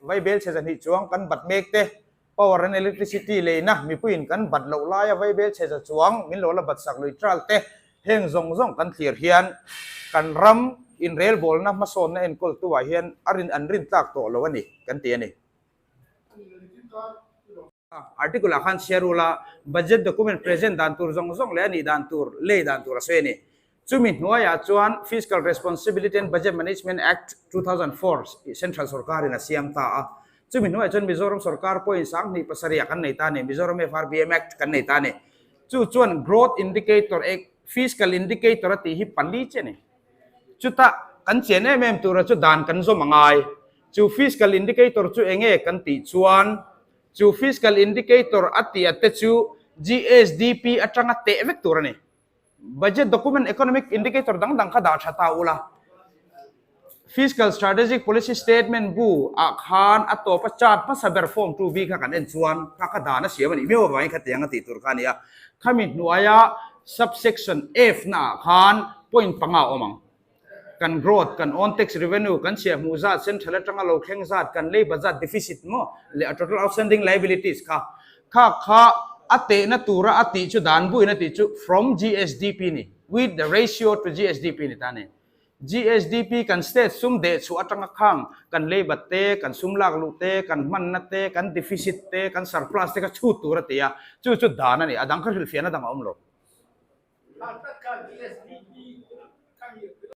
Vaibel chhe 200 chuang kan bat mek te, Power and Electricity leina mipuiin kan bat loh laia Vaibel chhe 100 chuang min lo la bat sak lui tral te, heng zawng zawng kan thlir hian kan ram inrelbawlna hmasawnna enkawltu ah hian a rin an rin tlak tawh lo a ni kan ti a ni. Article ah khan chhiar ula, budget document present dan tur zawng zawng leh a nih dan tur, lei dan tur a sawi a ni. Chumi hnuaiah chuan Fiscal Responsibility and Budget Management Act 2004 Central sorkarin a siam ta a. Chumi hnuaiah chuan Mizoram sorkar pawhin 2007 ah kan nei ta a ni, Mizoram FRBM Act kan nei ta a ni. Chu chuan growth indicator, fiscal indicator a tih hi pali che a ni. Chutah kan chian em em tura chu dan kan zawm a ngai. Chu fiscal indicator chu enge kan tih chuan chu fiscal indicator a tih a te chu GSDP atanga teh vek tur a ni. Budget document economic indicator dang dang kha dah tha ta ula. Fiscal strategic policy statement bu ah khan a tawp a chart hmasa ber form 2B kha kan en chuan kha kha dan a siam a nih miau avangin khatiang a tih tur kha a ni a. Khami hnuaia subsection F na ah khan point panga a awm ang. Kan growth, kan own tax revenue, kan chhiah hmuh zat, central atanga lo thleng zat, kan labour zat deficit maw leh a total outstanding liabilities kha kha kha a tehna tura a tih chu dan buin a tih chu from GSDP ni, with the ratio to GSDP ni ta ni. GSDP kan state sum deh chhuah atanga khang kan labour te, kan sum lak luh te, kan hmanna te, kan deficit te, kan surplus te kha chhut tur a ti a, chu chu dan a ni, a dang kha hrilhfiahna dang a awm lo.